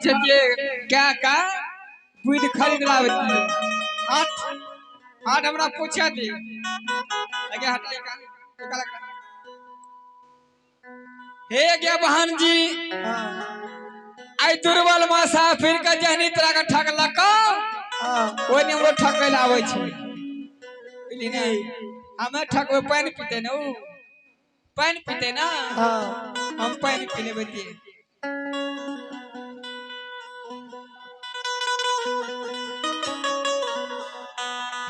जे क्या का बुद्धि खरीद लाबे हट हट हमरा पूछे दी आगे हट का का लग हे गे बहन जी आई दुर्बल मुसाफिर के जहनी तरह के ठगलक ओइ ने हमरो ठकै ला आबै छै बुझली ने। हमे ठकबै पानि पीते ने, उ पानि पीते ना, हम पानि पी लेबै ते।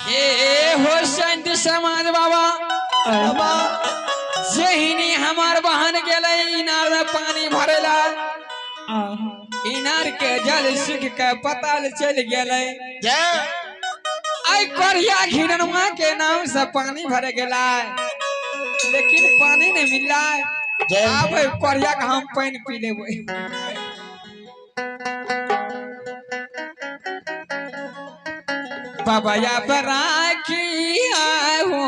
हे हो संत समाज बाबा जेहिनी हमार बहन गेलै इनार में पानी भरेला, इनार के जल सूख के पताल चल गेलै। आई कोरिया घिननुआ के नाम से पानी भरे गेलै लेकिन पानी नहीं मिललै। आब कोरिया के हम पानी पी लेबै। बाबा या बराखी हो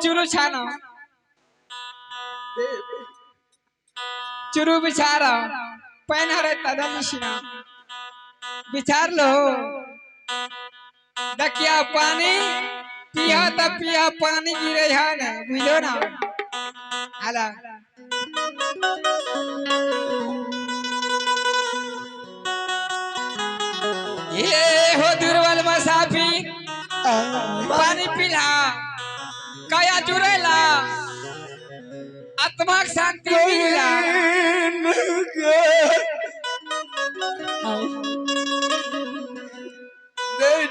चुरू छानो चुरू बिछारो पैन हरे तदनिशिना बिछार लो। देखिया पानी पिया त पिया पानी गिरे है ना, बुझलो ना। आला ये हो दुर्बल मुसाफिर पानी पिला काया जुड़ेला आत्मा के शांति मिला।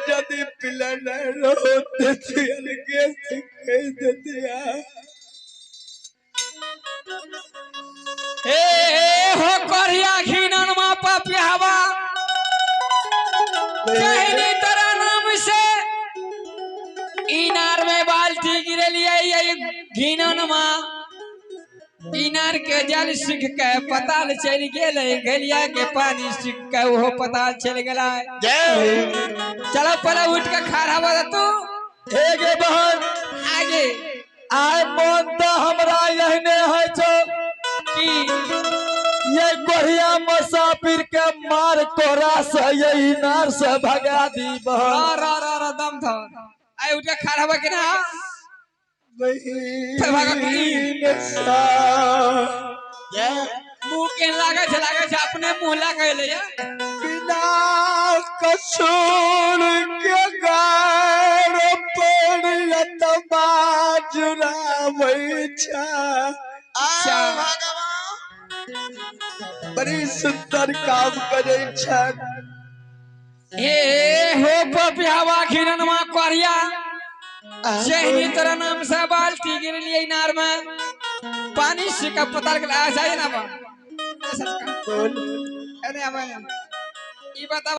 यदि पिला रोते के हे हो कोरिया घिनन मा पपियावा जहनी तेरा नाम से इनार में बाल्टी गिरे लिए घिनन माँ इनार के जल सूख के पताल चल गेलै, गलिया के पानी सूख के वो पताल चल गेलै। चलो पहले उठ के खड़ा हो तू। हे गे बहन आगे आय मन तो हमरा यहने है छो कि ये कोरिया मुसाफिर के मार कोरा से ये इनार से भगा दी बहन। रा रा रा दम था आई उठ के खड़ा हो के ना फिर भागा मुंह के लागे छे लागे छे अपने मुंह लागे ले बिना कसूर के गार पड़त बाजुराबै छा। अच्छा। भगवान बड़ी सुंदर काम करे छन। ए हो पपियावा खिरनवा कोरिया जहनी तोरा नाम से बाल्टी गिर लिए इनार में पानी सिका पताल के आ जाए ना बा। बोल। अरे आबा, ई बता।